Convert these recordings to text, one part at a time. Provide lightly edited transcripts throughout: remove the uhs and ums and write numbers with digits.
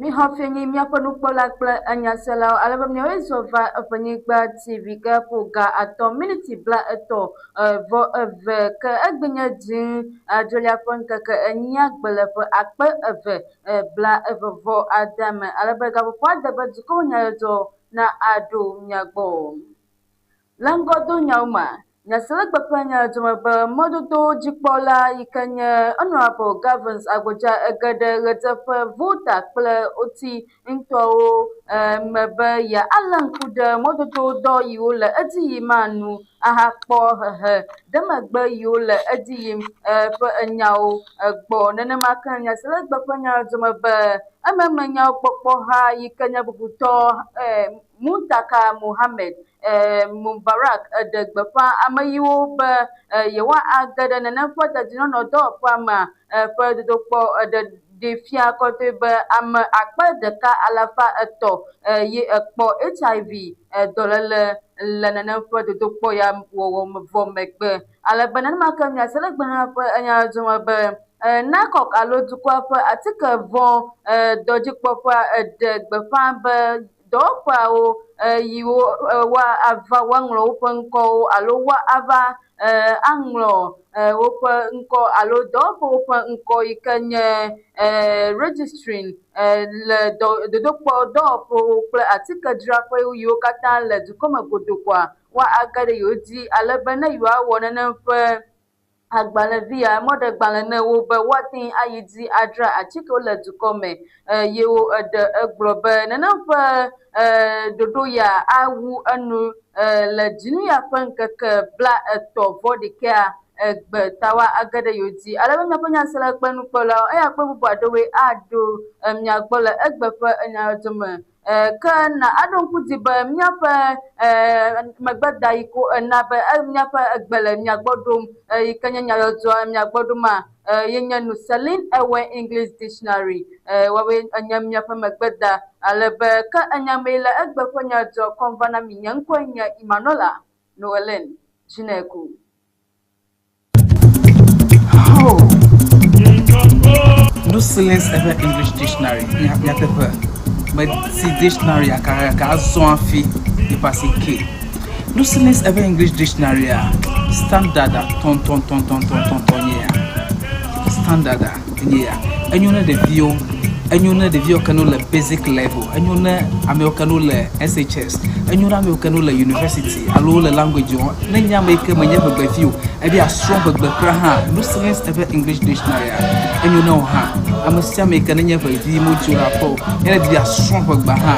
Mixɔ fienyi míaƒe nukpɔla kple enyaselawo ale be miawoe zɔ va Eƒenyigba TV ke ƒo ga atɔ miniti bla etɔ̃ vɔ eve ke egbe nye dzi adrelia ƒe ŋkeke enyia gbe le ƒe 2026 me ale be gaƒoƒoa de be dukɔwo nyadzɔdzɔ na aɖo mia gbɔ. Le ŋgɔdonyawo mea, Nyaselegbe ƒe nyadzɔme be mɔdodowo dzikpɔla yi ke nye Honorable Gavins Agbodza ege ɖe ɣedzeƒe Volta kple Oti ŋutɔwo me be yealé ŋku ɖe mɔdodowo dɔ yiwo le edzi yim ma nu ahakpɔ hehe ɖe megbe yiwo le edzi yim ƒe enyawo gbɔ. Nenema ke Nyaselegbe ƒe nyadzɔme be ememe nyawo kpɔkpɔha yi ke nye bubutɔ Muntaka Mohammed Mubarak eɖe gbeƒã ame yiwo be yewoage ɖe nenem ƒe dedienɔnɔ dɔwɔƒea mea ƒe dodokpɔ eɖe ɖee fia kɔtɔe be ame 1300 ye ekpɔ HIV dɔléle le nenem ƒe dodokpɔ ya wɔwɔ vɔ megbe. Ale be nenema ke miase le gbe hã ƒe enyadzɔme be NACOC alo dukɔa ƒe atike vɔ̃ dɔdzikpɔƒea eɖe gbeƒã be dɔwɔƒeawo yiwo woava woaŋlɔ woƒe ŋkɔwo alo woava aŋlɔ woƒe ŋkɔ alo dɔwɔƒewo ƒe ŋkɔ yi ke nye registering le dɔ dodokpɔ dɔwɔƒewo kple atikedzraƒe yiwo katã le dukɔme godoo koa woage ɖe yewo dzi ale be ne yewoawɔ nenem ƒe agbalẽvi ya mɔɖegbalẽ ne wo be woate ŋu ayi dzi adzra atikewo le dukɔ me eye wo eɖe egblɔ be nenem ƒe ɖoɖo ya awu enu le dzinu ya ƒe ŋkeke 39 egbe ta woage ɖe yewo dzi ale be miaƒe nyasela kple nukpɔlawo eya kple bubu aɖewoe aɖo mia gbɔ le egbe ƒe enyadzɔme. Ke na aɖo ŋku dzi be míaƒe megbe da yi ko ena be míaƒe egbe le mia gbɔ ɖom yi ke nye nyadzɔdzɔa mia gbɔ ɖoma ye nye Nuselin Ewe English Dictionary woawoe enye míaƒe megbe da ale be ke enyamee le egbe ƒe nyadzɔ kɔm va na mi nye ŋkɔe nye Emmanuela Noelen Dzineku. Oh. Nuselins Ewe English Dictionary nyateƒe meti dictionary akakaka azɔ hafi yeƒe asi ke. Nuselins Ewe English Dictionary a standard a tɔntɔntɔntɔntɔntɔn nye ya. Standard a enye ya. Enyo ne ɖeviwo, enyo ne ɖeviwo ke no le basic level, enyo ne amewo ke no le SHS, enyo ne amewo ke no le university alo le language wɔm. Ne nye ame yi ke menye ʋegbevi o, ebe yeasrɔ̃ ʋegbe kura hã, Nuselins Ewe English Dictionary a enyo ne wò hã. Ame sia ame yi ke nenye ʋevi medzo le aƒe o, ye ne di be yeasrɔ̃ ʋegbea hã,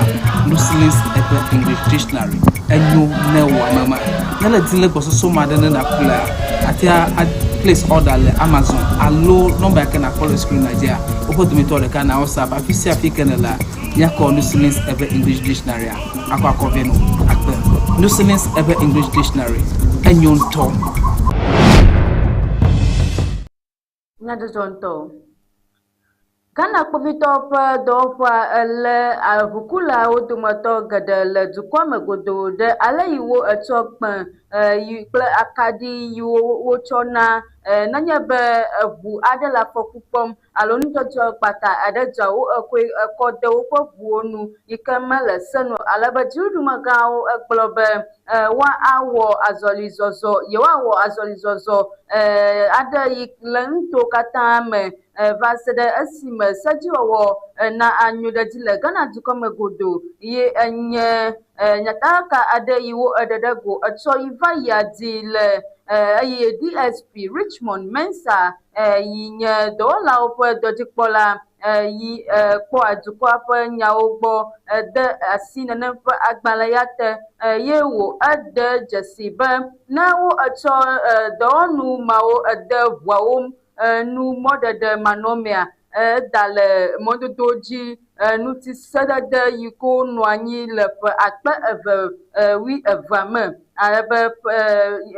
Nuselins Ewe English Dictionary enyo ne wò ame ma. Ne le di le gbɔsɔsɔ me aɖe ne nàƒlea, àte a place order le Amazon alo nɔmba yi ke nàkpɔ le screen dzia, woƒe dometɔ ɖeka na WhatsApp. Afi sia afi ke nèlea, míakɔ Nuselins Ewe English Dictionary a akɔ akɔ vɛ nɔ akpe. Nuselins Ewe English Dictionary enyo ŋutɔ. Nyadzɔdzɔ ŋutɔ. Ghana kpovitɔwo ƒe dɔwɔƒea lé ʋukulawo dometɔ geɖe le dukɔa me godoo ɖe ale yi wo etsɔ kpẽ yi kple akaɖi yiwo wotsɔ na nenye be eʋu aɖe le afɔku kpɔm alo nudzɔdzɔ kpata aɖe dzɔ wo ekɔe ekɔ de woƒe ʋuwo nu yi ke mele se nu ale be dziɖuɖumegãwo egblɔ be woawɔ azɔlizɔzɔ yewoawɔ azɔlizɔzɔ aɖe yi le nutowo katã me va se ɖe esime sedziwɔwɔ na anyo ɖe edzi le Ghana dukɔ me godoo ye enye nyatakaka aɖe yi wo eɖe ɖe go etsɔ yi va yia dzi le eye DSP Richmond Mensah yi nye dɔwɔlawo ƒe dɔdzikpɔla yi kpɔa dukɔa ƒe nyawo gbɔ de asi nenem ƒe agbalẽ ya te ye wò ede dzesi be ne wo etsɔ dɔwɔnu mawo ede ʋuawo nu mɔɖeɖe manɔmea eda le mɔdodo dzi ŋuti sedede yi ke nɔ anyi le ƒe 2022 me ale be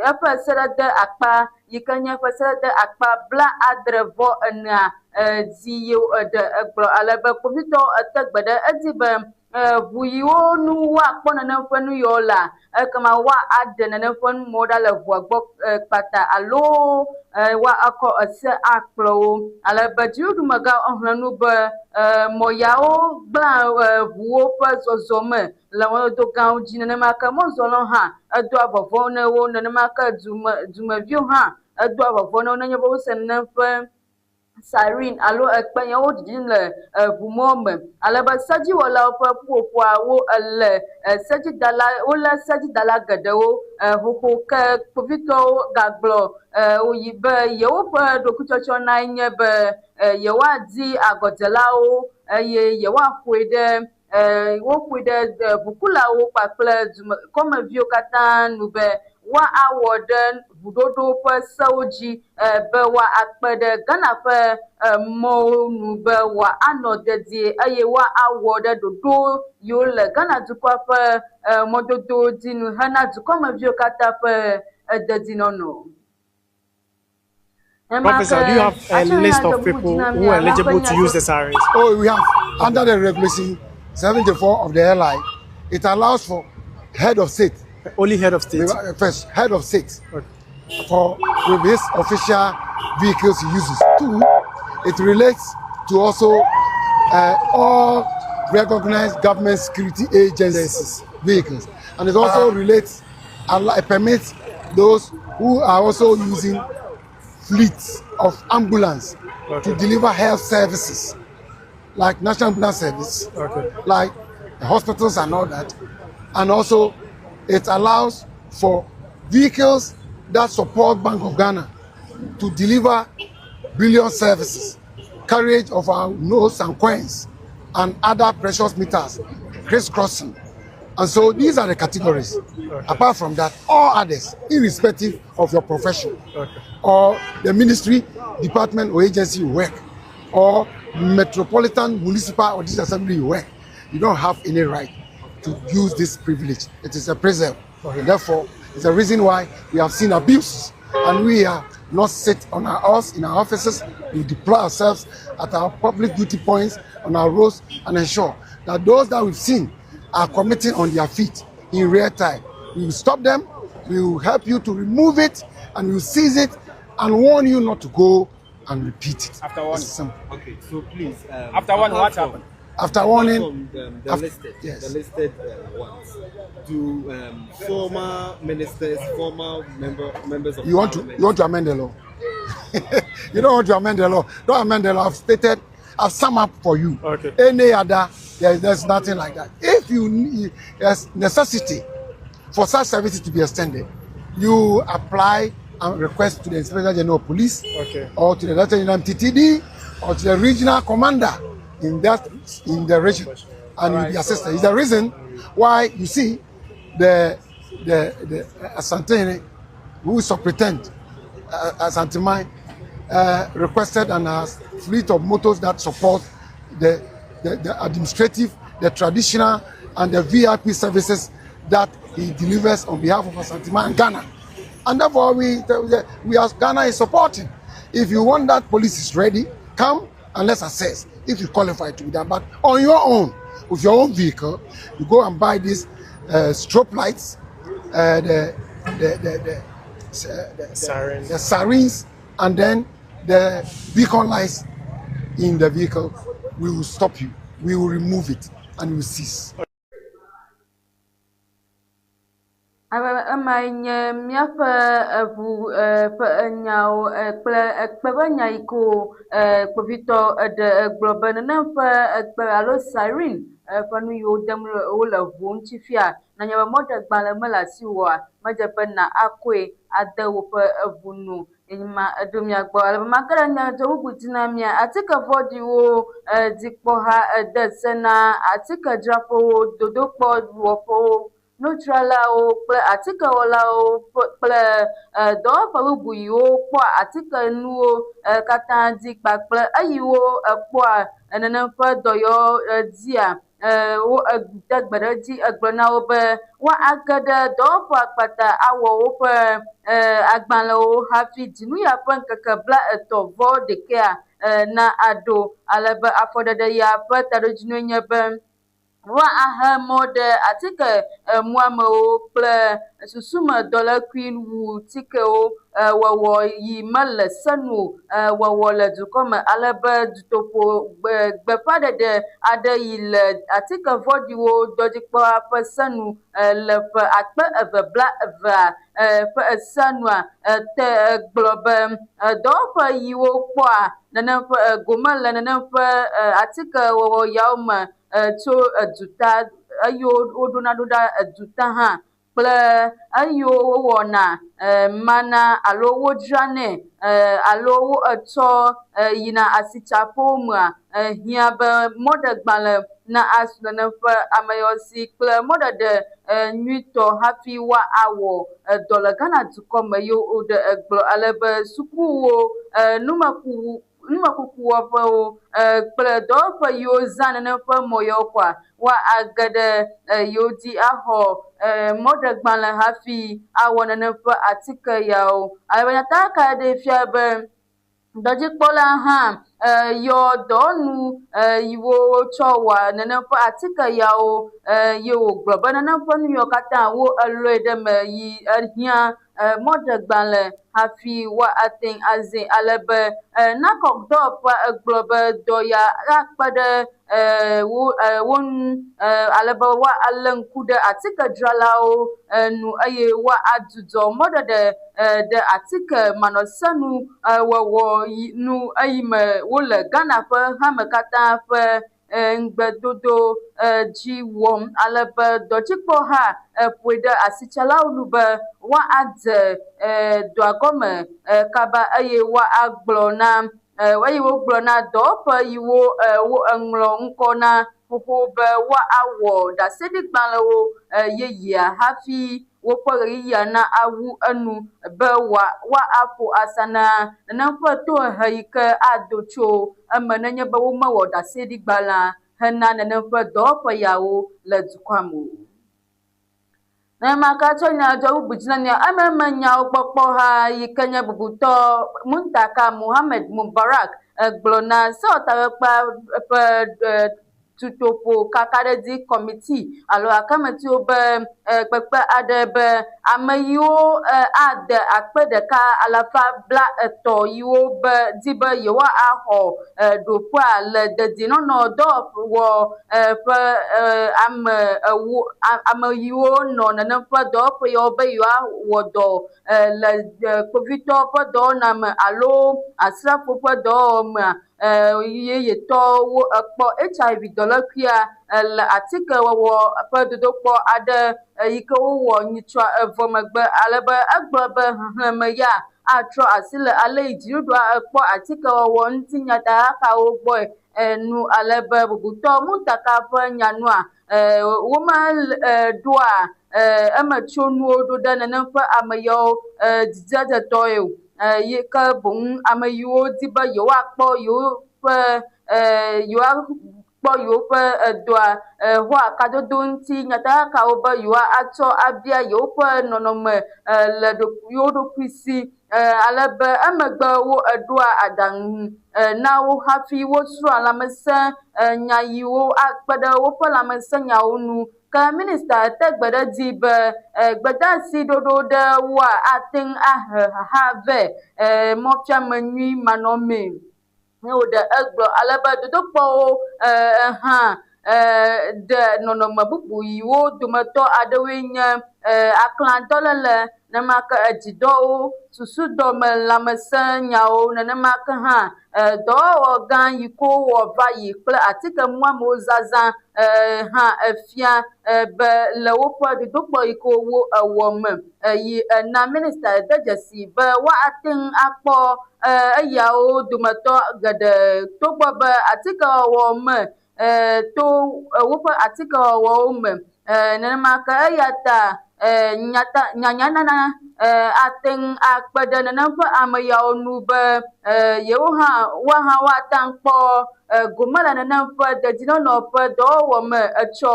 eƒe sedede akpa yi ke nye ƒe sedede akpa 64 enea dzi ye eɖe egblɔ ale be kpovitɔwo ete gbe ɖe edzi be ʋu yiwo nu woakpɔ nenem ƒe nu yawo lea, ekema woaɖe nenem ƒe numɔwo ɖa le ʋua gbɔ kpata alo woakɔ ese akplɔ wo. Ale be dziɖuɖumegãwo exlẽ nu be mɔ yawo gblẽa ʋuwo ƒe zɔzɔme le mɔdodo gãwo dzi nenema ke mɔzɔlawo hã edoa vɔvɔ̃ ne wo nenema ke dume dumeviwo hã edoa vɔvɔ̃ ne wo nenye be wose nenem ƒe siren alo ekpe yawo ɖiɖim le eʋumɔ me. Ale be sedziwɔlawo ƒe ƒuƒoƒoawo ele sedzidala wolé sedzidala geɖewo xoxo ke kpovitɔwo gagblɔ woyi be yewoƒe ɖokuitsɔtsɔ nae nye be yewoadi agɔdzelawo eye yewoaƒoe ɖe woƒoe ɖe ʋukulawo kpakple dukɔmeviwo katã nu be woawɔ ɖe ʋuɖoɖo ƒe sewo dzi be woakpe ɖe Ghana ƒe mɔwo nu be woanɔ dedie eye woawɔ ɖe ɖoɖo yiwo le Ghana dukɔa ƒe mɔdodowo dzi nu hena dukɔmeviwo katã ƒe dedinɔnɔ. Professor, do you have a list of people who are eligible to use the sirens? Oh, we have. Under the regulation 74 of the LI, it allows for head of state. Only head of state? First, head of state. Okay. For with his official vehicles he uses. Two, it relates to also all recognized government security agencies vehicles. And it also relates and permits those who are also using fleets of ambulance to deliver health services, like National Ambulance Service, like the hospitals and all that. And also, it allows for vehicles that support Bank of Ghana to deliver billion services, carriage of our notes and coins, and other precious metals, crisscrossing. And so these are the categories. Apart from that, all others, irrespective of your profession, or the ministry, department, or agency you work, or metropolitan, municipal, or district assembly you work, you don't have any right to use this privilege. It is a preserve. Therefore, it's a reason why we have seen abuse, and we are not sit on our us in our offices. We deploy ourselves at our public duty points on our roads and ensure that those that we've seen are committing on their feet in real time. We will stop them, we will help you to remove it, and we will seize it and warn you not to go and repeat it. After warning. It's simple. Okay, so please. After warning, apart what from- happened? After Apart warning, from the listed, yes. the listed ones, do former ministers, former members of You want to parliament? you want to amend the law? You don't want to amend the law. Don't amend the law. I've stated, I've summed up for you. Okay. Any other, there's nothing like that. If you need, there's necessity for such services to be extended, you apply and request to the Inspector General of Police, or to the Director General MTTD, or to the regional commander in the region, and you'll be assisted. It's the reason why you see the Asantehene, who is superintendent, Asanteman, requested and has fleet of motors that support the administrative, the traditional, and the VIP services that he delivers on behalf of Asanteman and Ghana. And therefore, we as Ghana is supporting. If you want that police is ready, come and let's assess if you qualify to be that. But on your own, with your own vehicle, you go and buy these strobe lights, the sirens, and then the beacon lights in the vehicle. We will stop you. We will remove it and we will cease. Ema nye míaƒe eʋu ƒe nyawo kple ekpe ƒe nya yi ko kpovitɔ eɖe egblɔ be nenem ƒe ekpe alo siren ƒe nu yiwo dem wole ʋuwo ŋuti fia nenye be mɔɖegbalẽ mele asiwòa medze be na akɔe ade woƒe eʋu nu. Ma eɖo mia gbɔ ale be make ɖe nyadzɔ bubu dzi na mia atike vɔ̃ɖiwo dzikpɔha ede se na atikedzraƒewo, dodokpɔwɔƒewo, nudzralawo kple atikewɔlawo kple dɔwɔƒe bubu yiwo kpɔa atikenuwo katã dzi kpakple eyiwo kpɔa nenem ƒe dɔyɔ dzia wo de gbe ɖe edzi egblɔ na wo be woage ɖe dɔwɔƒea kpata awɔ woƒe agbalẽwo hafi dzinu ya ƒe ŋkeke 30 vɔ ɖekɛa na aɖo ale be afɔɖeɖe ya ƒe taɖodzinue nye be woahe mɔ ɖe atike muamewo kple susume dɔlékui wu tikewo wɔwɔ yi mele senu wɔwɔ le dukɔ me ale be dutoƒo gbeƒãɖeɖe aɖe yi le atike vɔ̃ɖiwo dɔdzikpɔha ƒe senu le ƒe 2022 ƒe senua te gblɔ be dɔwɔƒe yiwo kpɔa nenem ƒe gome le nenem ƒe atike wɔwɔ yawo me tso eduta eyiwo woɖona ɖo ɖa eduta hã kple eyiwo wowɔna mana alo wodzranɛ alo wo etsɔ yina asitsaƒewo mea hiã be mɔɖegbalẽ na asu nenem ƒe ame yawo si kple mɔɖeɖe nyuitɔ hafi woawɔ dɔ le Ghana dukɔ me ye woɖe egblɔ ale be sukuwo numekukuwɔƒewo kple dɔwɔƒe yiwo zã nenem ƒe mɔ yawo koa woage ɖe yewo dzi axɔ mɔɖegbalẽ hafi awɔ nenem ƒe atike yawo. Ale be nyatakaka ɖee fia be dɔdzikpɔla hã yɔ dɔwɔnu yiwo wotsɔ wɔa nenem ƒe atike yawo ye wògblɔ be nenem ƒe nu yawo katã wo elɔe ɖe eme yi ehiã mɔɖegbalẽ hafi woate ŋu azãe ale be NACOC dɔwɔƒea egblɔ be dɔ ya akpe ɖe wo ŋu ale be woalé ŋku ɖe atikedzralawo nu eye woadzudzɔ mɔɖeɖe ɖe atike manɔsenu wɔwɔ nu eyime wole Ghana ƒe hame katã ƒe ŋugbedodo dzi wɔm ale be dɔdzikpɔha ƒoe ɖe asitsalawo nu be woadze dɔa gɔme kaba eye woagblɔ na eye wogblɔ na dɔwɔƒe yiwo wo eŋlɔ ŋkɔ na xoxo be woawɔ ɖaseɖigbalẽwo yeyea hafi woƒe ɣeyiɣia na awu enu be woaƒo asa na nenem ƒe tohehe yi ke ado tso eme nenye be womewɔ ɖaseɖigbalẽa hena nenem ƒe dɔwɔƒe yawo le dukɔa me o. Nenema ke tsɔ nya dzɔ bubu dzi na mía ememe nyawo gbɔkpɔha yi ke nye bubutɔ Muntaka Mohammed Mubarak egblɔ na sewɔtakpekpea ƒe tutoƒo kakaɖedzi kɔmiti alo akametiwo be kpekpe aɖe be ame yiwo ade 1130 yiwo be di be yewoaxɔ ɖoƒea le dedienɔnɔ dɔwɔwɔ ƒe ame ewo ame yiwo nɔ nenem ƒe dɔwɔƒe yawo be yewoawɔ dɔ le kpovitɔ ƒe dɔwɔna me alo asrafo ƒe dɔwɔwɔ mea yeyetɔwo ekpɔ HIV dɔlékuia le atikewɔwɔ ƒe dodokpɔ aɖe yi ke wowɔ nyitsɔ evɔ megbe ale be egblɔ be xexlẽme ya atrɔ asi le ale yi dziɖuɖua ekpɔ atikewɔwɔ ŋuti nyatakakawo gbɔe nu ale be bubutɔ Muntaka ƒe nyanua wome ɖoa emetsonuwo ɖo ɖe nenem ƒe ame yawo dzidzedzetɔe o yi ke boŋ ame yiwo di be yewoakpɔ yewoƒe yewoakpɔ yewoƒe dɔa xɔa kadodo ŋuti nyatakakawo be yewoatsɔ abia yewoƒe nɔnɔme le yewo ɖokui si ale be emegbe wo eɖoa aɖaŋu na wo hafi wosrɔ̃a lãmesẽ nya yiwo akpe ɖe woƒe lãmesẽnyawo ŋu. Ke minista te gbe ɖe edzi be gbedeasi ɖoɖo ɖe woa ate ŋu ahe xaxa vɛ mɔfiame nyui manɔmee. Ne woɖe egblɔ ale be dodokpɔwo hã ɖe nɔnɔme bubu yiwo dometɔ aɖewoe nye aklãdɔléle, nenema ke edzidɔwo, susudɔme lãmesẽnyawo, nenema ke hã dɔwɔwɔ gã yi ke wowɔ va yi kple atike muamewo zazã hã efia be le woƒe dodokpɔ yi ke wo ewɔ me yi ena minista de dzesi be woate ŋu akpɔ eyawo dometɔ geɖe togbɔ be atikewɔwɔ me to woƒe atikewɔwɔwo me nenema ke eya ta nyata nyanyanana ate ŋu akpe ɖe nenem ƒe ame yawo ŋu be yewo hã woahã woate ŋu kpɔ gome le nenem ƒe dedinɔnɔ ƒe dɔwɔwɔ me etsɔ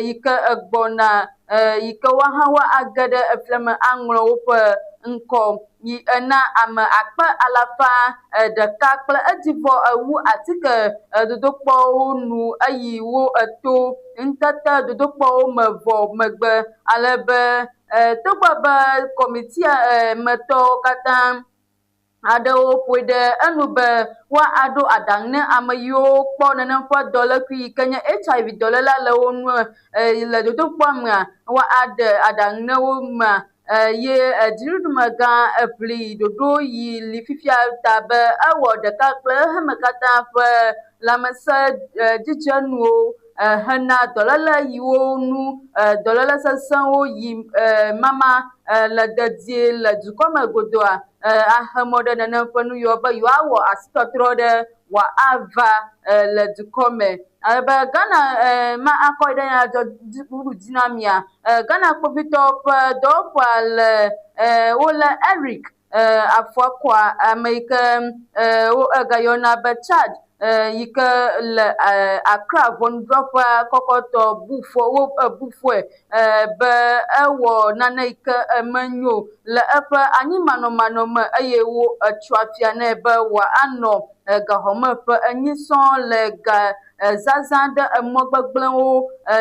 yi ke egbɔna. yi ke woahã woage ɖe eflia me aŋlɔ woƒe ŋkɔ yi ena ame 101 kple edzivɔ ewu atike dodokpɔwo nu eyi wo eto ŋutete dodokpɔwo me vɔ megbe ale be togbɔ be kɔmitia me tɔwo katã aɖewo ƒoe ɖe enu be woaɖo aɖaŋu ne ame yiwo kpɔ nenem ƒe dɔlékui yi ke nye HIV dɔléla le wo ŋu le dodokpɔa mea, woaɖe aɖaŋu ne wo mea ye dziɖuɖumegã eʋli ɖoɖo yi li fifia ta be ewɔ ɖeka kple xexeme katã ƒe lãmesẽ dzidzenuwo hena dɔléle yiwo nu dɔléle sesẽwo yi mama le dedie le dukɔme godoa ahe mɔ ɖe nenem ƒe nu yiwo be yewoawɔ asitɔtrɔ ɖe wòava le dukɔme. Ale be Ghana ma akɔ yi ɖe nyadzɔ bubu dzi na mia. Ghana kpovitɔwo ƒe dɔwɔƒea le wolé Eric Afuakwa ame yi ke wo egayɔna be Chad yi ke le Accra ʋɔnudrɔ̃ƒea kɔkɔtɔ bu fɔ wo bu fɔe be ewɔ nane yi ke menyo le eƒe anyimanɔmanɔ me eye wo etso afia nɛ be wòanɔ gaxɔme ƒe enyi sɔŋ le ga zazã ɖe emɔ gbegblẽwo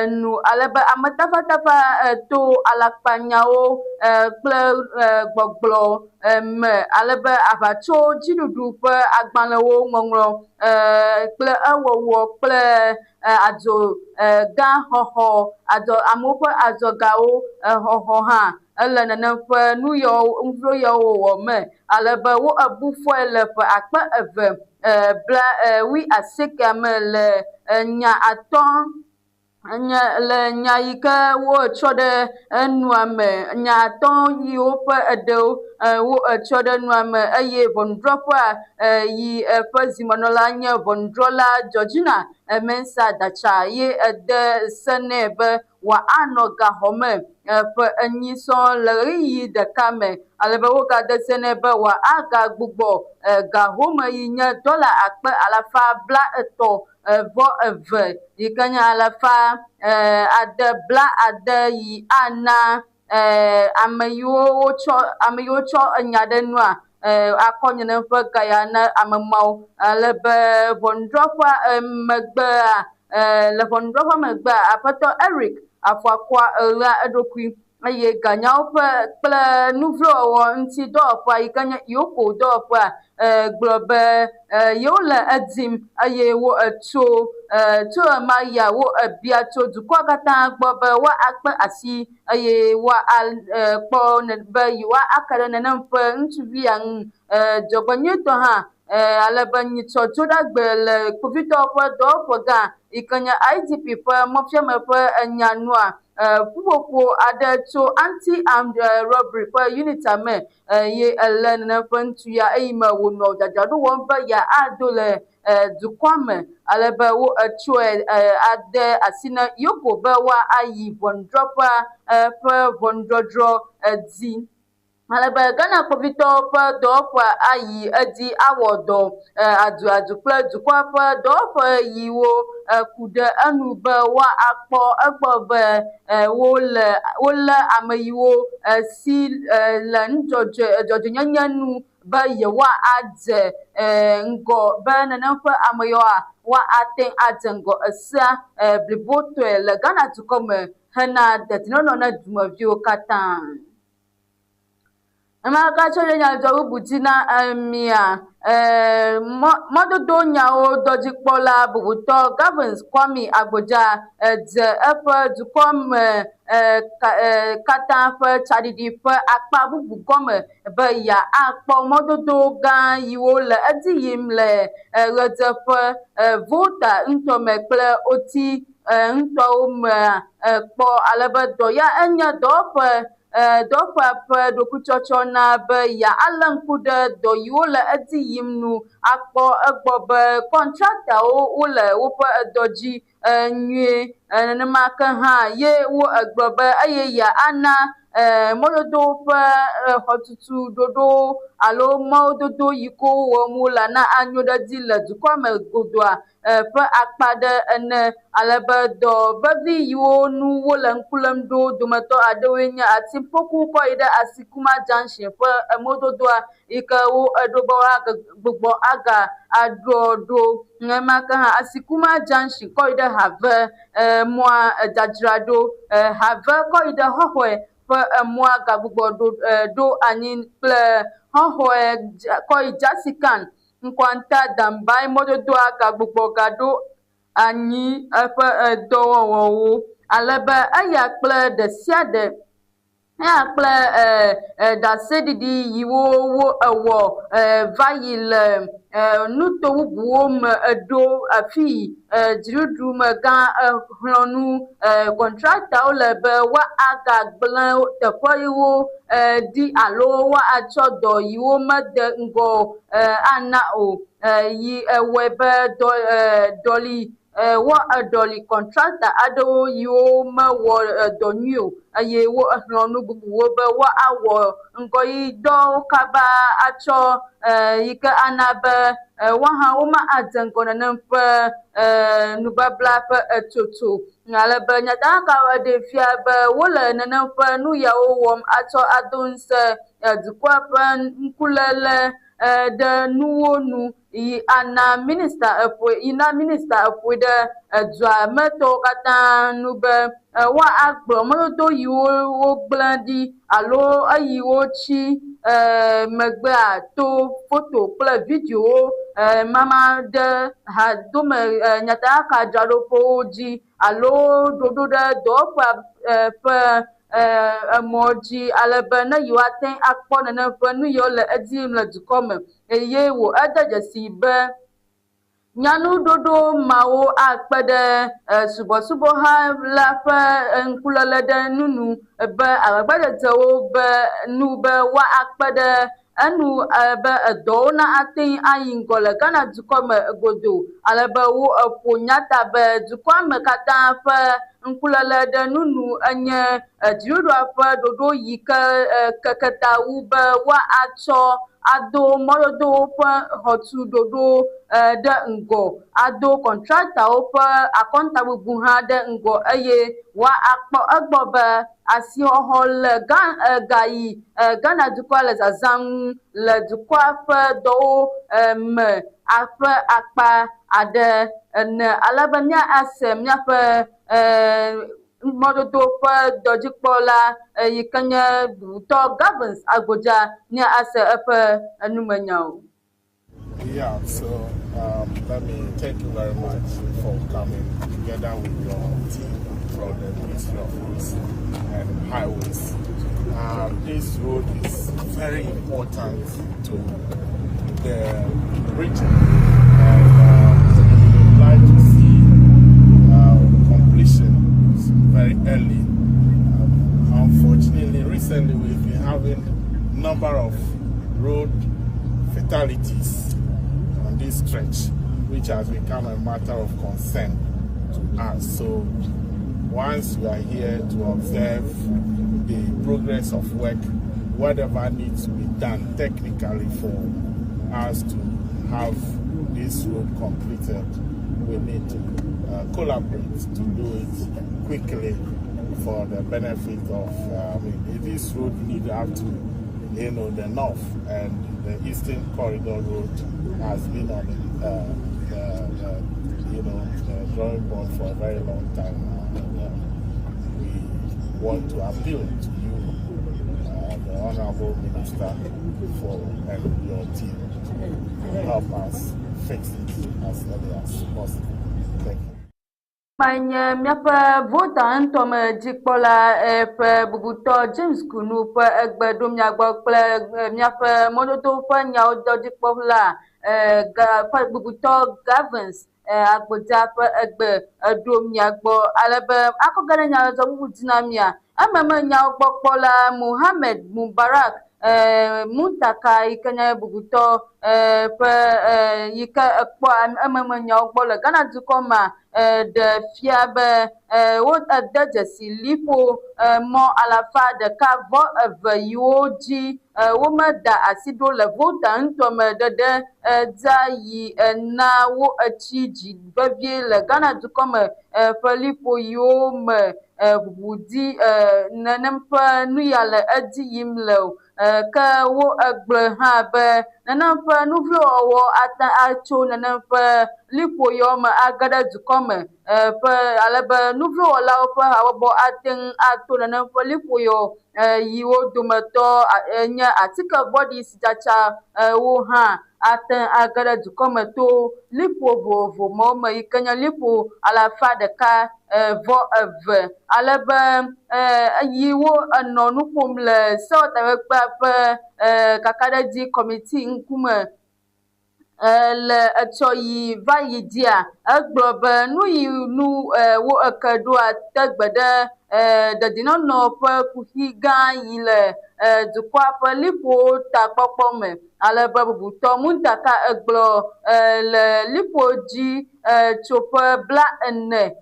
nu ale be ametafatafa to alakpanyawo kple gbɔgblɔ me ale be aʋatso dziɖuɖu ƒe agbalẽwo ŋɔŋlɔ kple ewɔwɔ kple adzo gã xɔxɔ adzɔ amewo ƒe adzɔgawo xɔxɔ hã ele nenem ƒe nu yawo nu yawo wɔwɔ me ale be wo ebu fɔe le ƒe 2018 me le nya atɔ̃ nye le nya yi ke wotsɔ ɖe enua me nya atɔ̃ yiwo ƒe eɖewo wo etsɔ ɖe nua me eye ʋɔnudrɔ̃ƒea yi eƒe zimenɔla nye ʋɔnudrɔ̃la Georgina Mensah Datsa ye ede se nɛ be wòanɔ gaxɔme ƒe enyi sɔŋ le ɣeyiɣi ɖeka me ale be wogade se nɛ be wòagagbugbɔ gahome yi nye dɔla 332,000 yi ke nye 660 yi ana ame yiwo wotsɔ ame yiwo tsɔ enya ɖe nua akɔ nenem ƒe ga ya na ame mawo ale be ʋɔnudrɔ̃ƒea megbea le ʋɔnudrɔ̃ƒea megbea aƒetɔ Eric Afuakwa ɣla eɖokui eye ganyawo ƒe kple nuvlowɔwɔ ŋuti dɔwɔƒea yi ke nye EOCO dɔwɔƒea gblɔ be yewole edim eye wo etso tso ɣemaɣia wo ebia tso dukɔa katã gbɔ be woakpe asi eye woakpɔ be yewoake ɖe nenem ƒe ŋutsuvi ya ŋu. Dzɔgbenyuitɔ hã ale be nyitsɔ dzoɖagbe le kpovitɔwo ƒe dɔwɔƒe gã yi ke nye IGP ƒe mɔfiame ƒe enya nua ƒuƒoƒo aɖe tso anti-armed robbery ƒe unit me ye elé nenem ƒe ŋutsu ya eyi me wònɔ dzadzraɖo wɔm be yeado le dukɔa me ale be wo etsɔe ade asi na EOCO be woayi ʋɔnudrɔ̃ƒea ƒe ʋɔnudɔdrɔ̃ dzi. Ale be Ghana kpovitɔwo ƒe dɔwɔƒea ayi edzi awɔ dɔ aduadu kple dukɔa ƒe dɔwɔƒe yiwo ku ɖe enu be woakpɔ egbɔ be wole wolé ame yiwo si le nudzɔdzɔe dzɔdzɔenyenye nu be yewoadze ŋgɔ be nenem ƒe ame yawoa woate adze ŋgɔ esea blibotɔe le Ghana dukɔ me hena dedienɔnɔ na dumeviwo katã. Emaka tsɔ ɖe nyadzɔ bubu dzi na mia mɔdodo nyawo dɔdzikpɔla bubutɔ Governs Kwame Agbodza dze eƒe dukɔme katã ƒe tsaɖiɖi ƒe akpa bubu gɔme be yeakpɔ mɔdodo gã yiwo le edzi yim le ɣedzeƒe Volta ŋutɔme kple Oti ŋutɔwo mea kpɔ ale be dɔ ya enye dɔwɔƒe dɔwɔƒea ƒe ɖokuitsɔtsɔ na be yealé ŋku ɖe dɔ yiwo le edzi yim nu akpɔ egbɔ be kɔntraktawo wole woƒe dɔ dzi nyuie nenema ke hã ye wo egblɔ be eye yeana mɔdodowo ƒe xɔtutu ɖoɖowo alo mɔdodo yi ko wɔm wole na anyo ɖe edzi le dukɔa me godoa. ƒe akpa ɖe ene ale be dɔ vevi yiwo nu wole ŋku lém ɖo dometɔ aɖewoe nye Atimpoku kɔ yi ɖe Asikuma Junction ƒe mɔdodoa yi ke wo eɖo be woagbugbɔ aga aɖɔ ɖo. Nenema ke hã Asikuma Junction kɔ yi ɖe Have mɔa dzadzraɖo, Have kɔ yi ɖe Hɔhɔe ƒe emɔa gagbugbɔ ɖo ɖo anyi kple Hɔhɔe kɔ yi Jasikan Nkwanta Dambai mɔdodoa gagbugbɔ gaɖo anyi eƒe dɔwɔwɔwo ale be eya kple ɖe sia ɖe eya kple ɖaseɖiɖi yiwo wo ewɔ va yi le nuto bubuwo me eɖo afi yi dziɖuɖumegã xlɔ̃ nu kɔntraktawo le be woagagblẽ teƒe yiwo ɖi alo woatsɔ dɔ yiwo mede ŋgɔ ana o yi ewɔe be dɔ ɖɔli wɔ eɖɔli kɔntrakta aɖewo yiwo mewɔ dɔ nyui o eye wo exlɔ̃ nu bubuwo be woawɔ ŋgɔyidɔwo kaba atsɔ yi ke ana be woahã woma adze ŋgɔ nenem ƒe nubabla ƒe etsotso. Ale be nyatakaka ɖee fia be wole nenem ƒe nu yawo wɔm atsɔ ado ŋusẽ dukɔa ƒe ŋkuléle ɖe nuwo nu yi ana minista eƒoe yi na minista eƒoe ɖe edua me tɔwo katã nu be woagblɔ mɔdodo yiwo wogblẽ ɖi alo eyiwo tsi megbea to foto kple videowo mama ɖe hadome nyatakakadzraɖoƒewo dzi alo ɖoɖo ɖe dɔwɔƒea ƒe emɔ dzi ale be ne yewoate ŋu akpɔ nenem ƒe nu yiwo le edzi yim le dukɔ me eye wò ede dzesi be nyanuɖoɖo mawo akpe ɖe subɔsubɔha la ƒe ŋkuléle ɖe nu nu be agbagbadzedzewo be nu be woakpe ɖe enu be edɔwo na ate ŋu ayi ŋgɔ le Ghana dukɔ me godoo ale be wo eƒo nya ta be dukɔa me katã ƒe ŋkuléle ɖe nu nu enye dziɖuɖua ƒe ɖoɖo yi ke keke ta wu be woatsɔ ado mɔdodowo ƒe xɔtuɖoɖo ɖe ŋgɔ, ado kɔntraktawo ƒe akɔntabubu hã ɖe ŋgɔ eye woakpɔ egbɔ be asixɔxɔ le ga yi Ghana dukɔa le zazãm ŋu le dukɔa ƒe dɔwo me ƒe akpa aɖe ene ale be míase míaƒe mɔdodo ƒe dɔdzikpɔla yi ke nye Bubutɔ Gavins Agbodza míase eƒe numenyawo. Yeah, so let me thank you very much for coming together with your team from the Ministry of Roads and Highways. This road is very important to the region, and we would like to see completion very early. Unfortunately, recently we've been having number of road fatalities on this stretch, which has become a matter of concern to us. So once we are here to observe the progress of work, whatever needs to be done technically for us to have this road completed, we need to collaborate to do it quickly for the benefit of, I mean, this road lead up to, the north, and the Eastern Corridor Road has been on the the drawing board for a very long time now. And we want to appeal to you, the Honorable Minister, for and your team to help us fix it as early as possible. Thank you. Nye míaƒe Volta ŋutɔme dzikpɔla ƒe bubutɔ James Kunu ƒe egbe ɖo mía gbɔ kple míaƒe mɔdodo ƒe nyawo dɔdzikpɔla ƒe bubutɔ Gavins Agbodza ƒe egbe ɖo mía gbɔ ale be akɔ ge ɖe nyadzɔdzɔ bubu dzi na mía. Ememe nyawo gbɔ kpɔla Mohammed Mubarak. Muntaka yi ke nye bubutɔ ƒe yi ke ekpɔa ememenyawo gbɔ le Ghana dukɔ mea ɖe fia be wo ede dzesi liƒo mɔ 102 yiwo dzi womeda asi ɖo le Volta ŋutɔ me ɖeɖe dza yi na wo etsi dzi vevie le Ghana dukɔ me ƒe liƒo yiwo me ʋuʋudi nenem ƒe nu ya le edzi yim le o. Ke wo egblɔe hã be nenem ƒe nuvlowɔwɔ ate atso nenem ƒe liƒo yawo me age ɖe dukɔ me ƒe ale be nuvlowɔlawo ƒe habɔbɔ ate ŋu ato nenem ƒe liƒo yawo yiwo dometɔ nye atike vɔ̃ɖi si tsatsa wo hã ate ŋu age ɖe dukɔ me to liƒo vovovo mawo me yi ke nye liƒo 102 ale be yiwo enɔ nu ƒom le sewɔtakpekpea ƒe kakaɖedzi kɔmiti ŋkume le etsɔ yi va yi dzia egblɔ be nu yi nu wo eke ɖoa te gbe ɖe dedinɔnɔ ƒe kuxi gã yi le dukɔa ƒe liƒowo takpɔkpɔ me ale be bubutɔ Muntaka egblɔ le liƒo dzi tsoƒe 44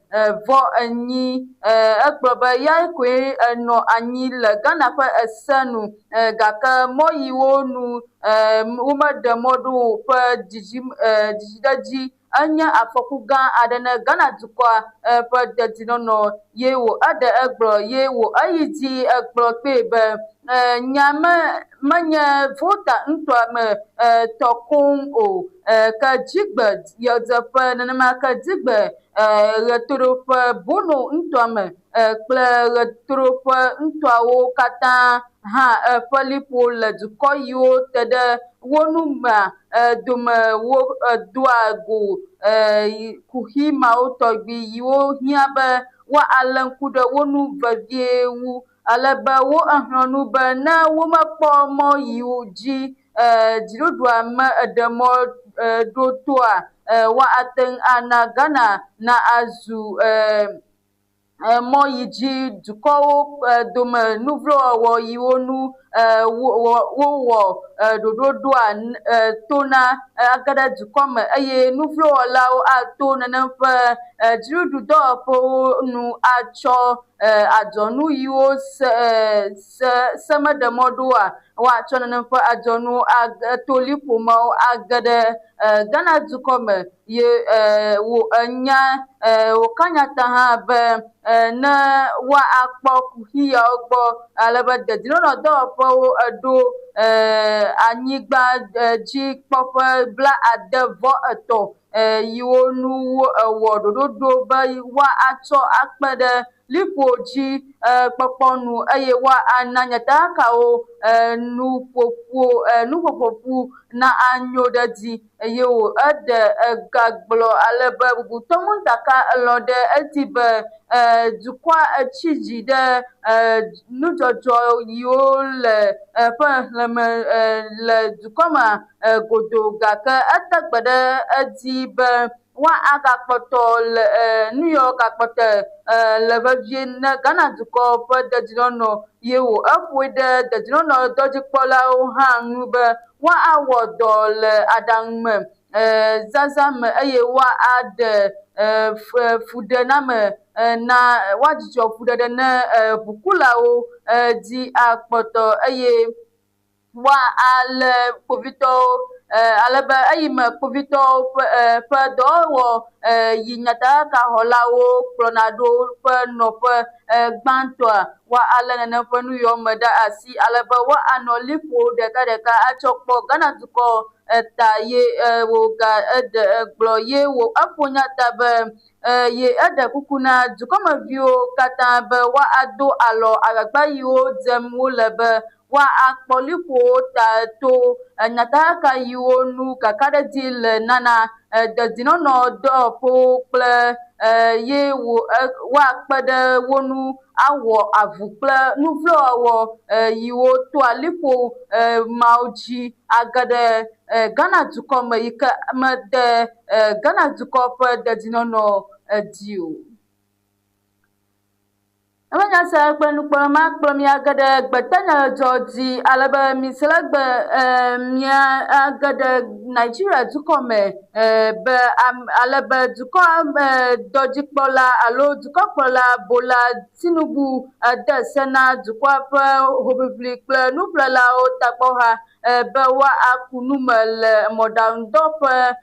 egblɔ be ya koe enɔ anyi le Ghana ƒe ese nu gake mɔ yiwo nu womeɖe mɔ ɖo o ƒe dzidziɖedzi enye afɔku gã aɖe ne Ghana dukɔa ƒe dedinɔnɔ ye wo eɖe egblɔ ye wo eyi dzi egblɔ kpee be nya me menye Volta ŋutɔa me tɔ koŋ o ke dzigbe yɔdzeƒe nenema ke dzigbe ɣetoɖoƒe Bono ŋutɔa me kple ɣetoɖoƒe ŋutɔawo katã hã ƒe liƒo le dukɔ yiwo te ɖe wo nu mea dome wo doa go kuxi mawo tɔgbi yiwo hiã be woalé ŋku ɖe wo nu vevie wu ale be wo exlɔ̃ nu be ne womekpɔ mɔ yiwo dzi dziɖuɖua me eɖe mɔ ɖo toa woate ŋu ana Ghana na azu mɔ yi dzi dukɔwo dome nuvlowɔwɔ yiwo nu wowɔ ɖoɖo ɖoa tona age ɖe dukɔ me eye nuvlowɔlawo ato nenem ƒe dziɖuɖu dɔwɔƒewo nu atsɔ adzɔnu yiwo se se se meɖe mɔ ɖoa woatsɔ nenem ƒe adzɔnuwo to liƒo mawo age ɖe Ghana dukɔ me ye wo enya woka nya ta hã be ne woakpɔ kuxi yawo gbɔ ale be dedinɔnɔ dɔwɔƒewo eɖo anyigba dzi kpɔƒe 63 yiwo nu ewɔ ɖoɖo ɖo be woatsɔ akpe ɖe liƒo dzi kpɔkpɔ nu eye woana nyatakakawo nuƒoƒoƒu na anyo ɖe dzi eye wo eɖe egagblɔ ale be bubutɔ Muntaka elɔ̃ ɖe edzi be dukɔa etsi dzi ɖe nudzɔdzɔ yiwo le ƒe xexlẽme le dukɔ me godoo gake ete gbe ɖe edzi be woagakpɔtɔ le nu yawo gakpɔtɔ le vevie ne Ghana dukɔ ƒe dedinɔnɔ ye wo eƒoe ɖe dedinɔnɔ dɔdzikpɔlawo hã ŋu be woawɔ dɔ le aɖaŋu me zazã me eye woaɖe fuɖename na woadzudzɔ fuɖeɖe ne ʋukulawo dzi akpɔtɔ eye woalé kpovitɔwo ale be eyime kpovitɔwo ƒe dɔwɔwɔ yi nyatakakaxɔlawo kplɔna ɖo ƒe nɔƒe gbãtɔa woalé nenem ƒe nu yawo me ɖe asi ale be woanɔ liƒo ɖekaɖeka atsɔ kpɔ Ghana dukɔ ta ye wòga eɖe egblɔ ye wo eƒo nya ta be ye eɖe kuku na dukɔmeviwo katã be woado alɔ agbagba yiwo dzem wole be woakpɔ liƒowo ta to nyatakaka yiwo nu kakaɖedzi le nana dedinɔnɔ dɔwɔƒewo kple ye woakpe ɖe wo nu awɔ avu kple nuvlowɔwɔ yiwo toa liƒo mawo dzi age ɖe Ghana dukɔ me yi ke mede Ghana dukɔ ƒe dedinɔnɔ dzi o. Eƒe nya sia kple nukpɔla ma kplɔ mía ge ɖe gbetanyadzɔ dzi ale be mise le gbe mía ge ɖe Nigeria dukɔ me be ale be dukɔ me dɔdzikpɔla alo dukɔkplɔla Bola Tinubu de se na dukɔa ƒe hoʋiʋli kple nuƒlelawo takpɔha be woaku nu me le mɔɖaŋudɔ ƒe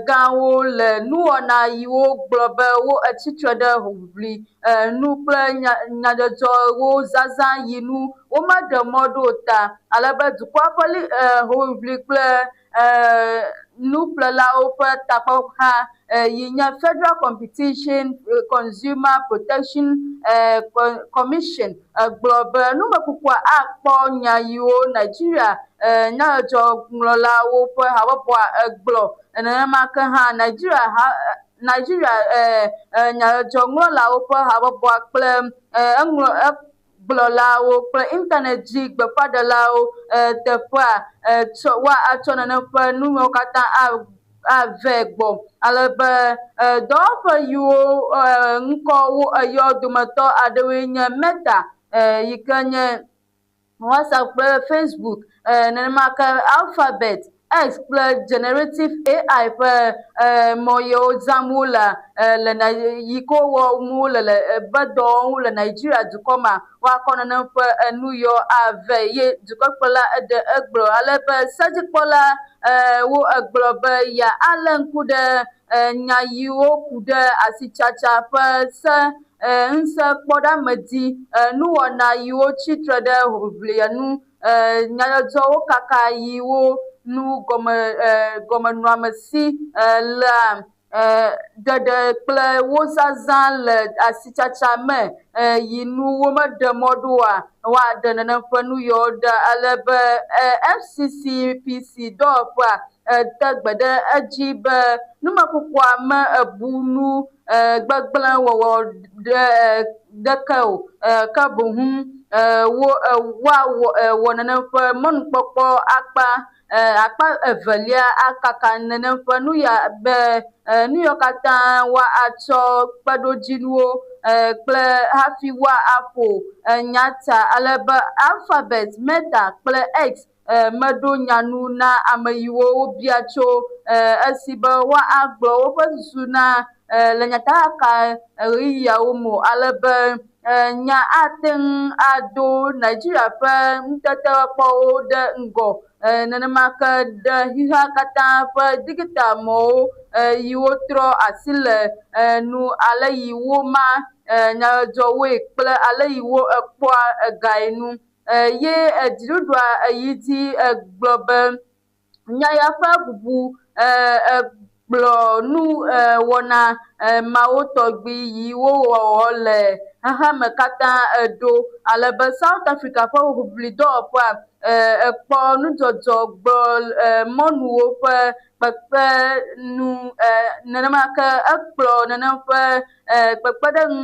gãwo le nuwɔna yiwo gblɔ be wo etsitre ɖe hoʋiʋli nu kple nyadzɔdzɔwo zazã yi nu womeɖe mɔ ɖo o ta ale be dukɔa ƒe hoʋiʋli kple nuƒlelawo ƒe takpɔha yi nye Federal Competition Consumer Protection Commission gblɔ be numekukua akpɔ nya yiwo Nigeria nyadzɔdzɔŋlɔlawo ƒe habɔbɔa gblɔ. Nenema ke hã Nigeria ha Nigeria nyadzɔdzɔŋlɔlawo ƒe habɔbɔa kple eŋlɔ gblɔlawo kple internet dzi gbeƒãɖelawo teƒea tsɔ woatsɔ nane ƒe nuwo katã avɛ gbɔ ale be dɔwɔƒe yiwo ŋkɔwo eyɔ dometɔ aɖewoe nye Meta yi ke nye WhatsApp kple Facebook, nenema ke Alphabet, X kple Generative AI ƒe mɔ yiwo zãm wole le yi ke wɔm wole le be dɔ wɔm wole Nigeria dukɔ mea, woakɔ nenem ƒe enu yiwo avɛ ye dukɔkplɔla eɖe egblɔ ale be sedzikpɔla wo egblɔ be yealé ŋku ɖe nya yiwo ku ɖe asitsatsa ƒe se ŋusẽkpɔɖeamedzi nuwɔna yiwo tsitre ɖe hoʋiʋlia nu nyadzɔdzɔwo kaka yiwo nu gɔme gɔmenɔamesi lea ɖeɖe kple wo zazã le asitsatsa me yi nu womeɖe mɔ ɖoa, woaɖe nenem ƒe nu yawo ɖa ale be FCCPC dɔwɔƒea te gbe ɖe edzi be numekukua me ebu nu gbegblẽ wɔwɔ ɖe ɖeke o ke boŋ wo woawɔ wɔ nenem ƒe mɔnukpɔkpɔ akpa akpa evelia akaka nenem ƒe nu ya be nu yawo katã woatsɔ kpeɖodzinuwo kple hafi woaƒo nya ta ale be Alphabet, Meta kple X meɖo nya nu na ame yiwo wobia tso esi be woagblɔ woƒe susu na le nyatakaka ɣeyiɣiawo me o ale be nya ate ŋu ado Nigeria ƒe ŋutetekpɔwo ɖe ŋgɔ nenema ke ɖe xexea katã ƒe digital mɔwo yiwo trɔ asi le nu ale yi woma nyadzɔdzɔwoe kple ale yi wo ekpɔa egae nu. Ye dziɖuɖua yi dzi gblɔ be nya ya ƒe bubu gblɔ nu wɔna mawo tɔgbi yi wowɔwɔ le xexeame katã ɖo ale be South Africa ƒe hoʋiʋli dɔwɔƒea ekpɔ nudzɔdzɔ gblɔ mɔnuwo ƒe kpekpenu nenema ke ekplɔ nenem ƒe kpekpeɖeŋu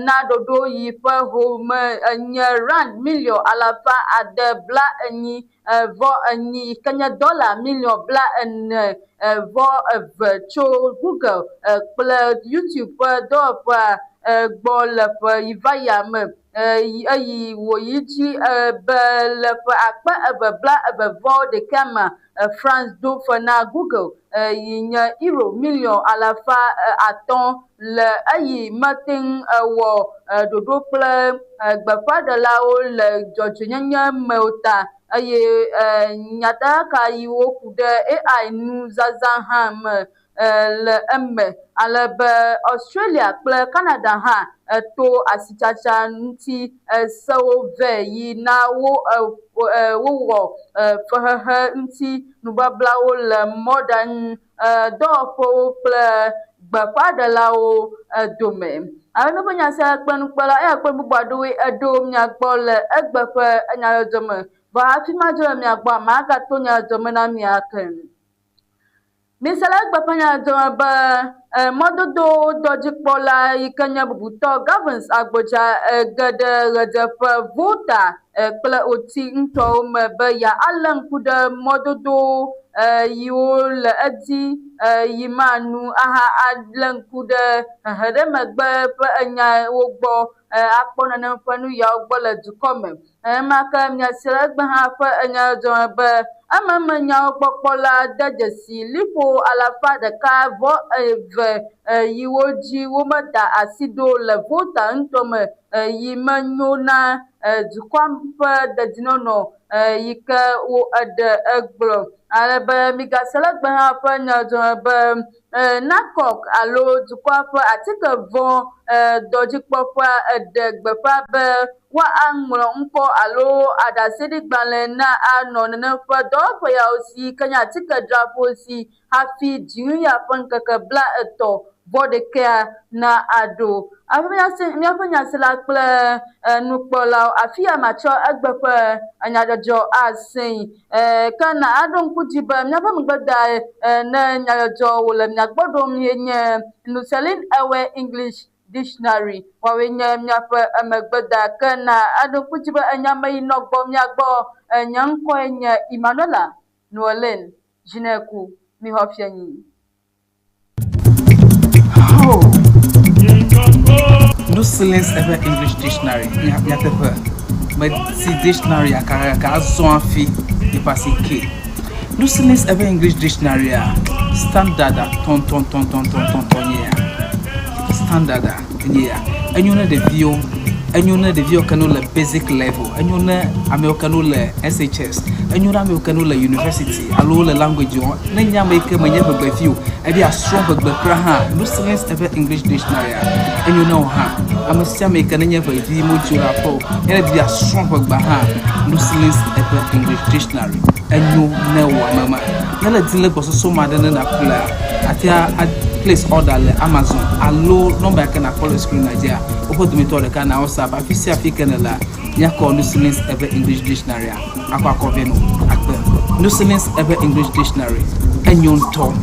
na ɖoɖo yi ƒe home nye rand miliɔn alafa ade bla enyi vɔ enyi yi ke nye dɔla miliɔn bla ene vɔ eve tso Google kple YouTube ƒe dɔwɔƒea gbɔ le ƒe yi va yia me eye wòyi dzi be le ƒe akpe eve bla eve vɔ ɖeka mea, France do fe na Google yi nye euro miliɔn alafa atɔ̃ le eyi mete ŋu wɔ ɖoɖo kple gbeƒãɖelawo le dzɔdzɔenyenye me o ta eye nyatakaka yiwo ku ɖe AI nuzazã hã me le eme ale be Australia kple Canada hã to asitsatsa ŋuti sewo vɛ yi na wo wowɔ fehehe ŋuti nubablawo le mɔɖaŋu dɔwɔƒewo kple gbeƒãɖelawo dome. Ale míaƒe nya sia kple nukpɔla eya kple bubu aɖewoe eɖo mia gbɔ le egbe ƒe nyadzɔdzɔ me. Vɔ hafi madzo le mia gbɔa, magato nyadzɔdzɔ me na mi ake. Mise le egbe ƒe nyadzɔdzɔ me be mɔdodowo dɔdzikpɔla yi ke nye bubutɔ Governs Agbodza ge ɖe ɣedzeƒe Volta kple Oti ŋutɔwo me be yealé ŋku ɖe mɔdodowo yiwo le edzi yim nu aha alé ŋku ɖe heheɖemegbe ƒe enyawo gbɔ. akpɔ nenem ƒe nu yawo gbɔ le dukɔ me. Nenema ke miase le egbe hã ƒe enyadzɔdzɔ me be ememe nyawo gbɔkpɔla de dzesi liƒo alafa ɖeka vɔ eve yiwo dzi womeda asi ɖo le Volta ŋutɔ me yi menyo na dukɔa ƒe dedinɔnɔ yi ke wo eɖe egblɔ. Ale be migase le egbe hã ƒe nyadzɔdzɔ me be NACOC alo dukɔa ƒe atike vɔ̃ dɔdzikpɔƒea eɖe gbeƒã be woaŋlɔ ŋkɔ alo aɖaseɖigbalẽ na anɔ nenem ƒe dɔwɔƒe yawo si ke nye atikedzraƒewo si hafi dziŋuya ƒe ŋkeke 30 vɔ ɖekɛa na aɖo. Hafi míaƒe nyasela kple nukpɔlawo, afi ya matsɔ egbe ƒe nyadzɔdzɔ asẽe. Ke na aɖo ŋku dzi be míaƒe megbedae ne nyadzɔdzɔ wòle mia gbɔ ɖom ye nye Nuselin Ewe English Dictionary. Woawoe nye míaƒe megbeda. Ke na aɖo ŋku dzi be enya me yi nɔ gbɔ mía gbɔ. Nye ŋkɔe nye Emmanuela Noelene Jineku. Mixɔ fienyi. Oh. Nuselins eƒe English Dictionary nyateƒe meti dictionary akakaka azɔ hafi yeƒe asi ke. Nuselins eƒe English Dictionary a standard tɔntɔntɔntɔntɔntɔntɔ nye ya. Standard nye ya. Enyo ne ɖeviwo, enyo ne ɖeviwo ke no le basic level, enyo ne amewo ke no le SHS, enyo ne amewo ke no le university alo wole language wɔm. Ne nye ame yi ke menye ʋegbevi o, ebe yeasrɔ̃ ʋegbe kura hã, Nuselins eƒe English Dictionary enyo ne wò hã. Ame sia ame yi ke nenye ʋevi modzo le aƒe o, ye ne di yeasrɔ̃ ʋegbea hã, Nuselins eƒe English Dictionary enyo ne wò ame ma. Ne le di le gbɔsɔsɔ me aɖe ne nàƒlea, àte a place order le Amazon alo nɔmba yi ke nàkpɔ le screen dzia, woƒe dometɔ ɖeka na WhatsApp. Afi sia afi ke nèlea, míakɔ Nuselins eƒe English Dictionary akɔ akɔ vɛ nɔ akpe. Nuselins eƒe English Dictionary enyo ŋutɔ.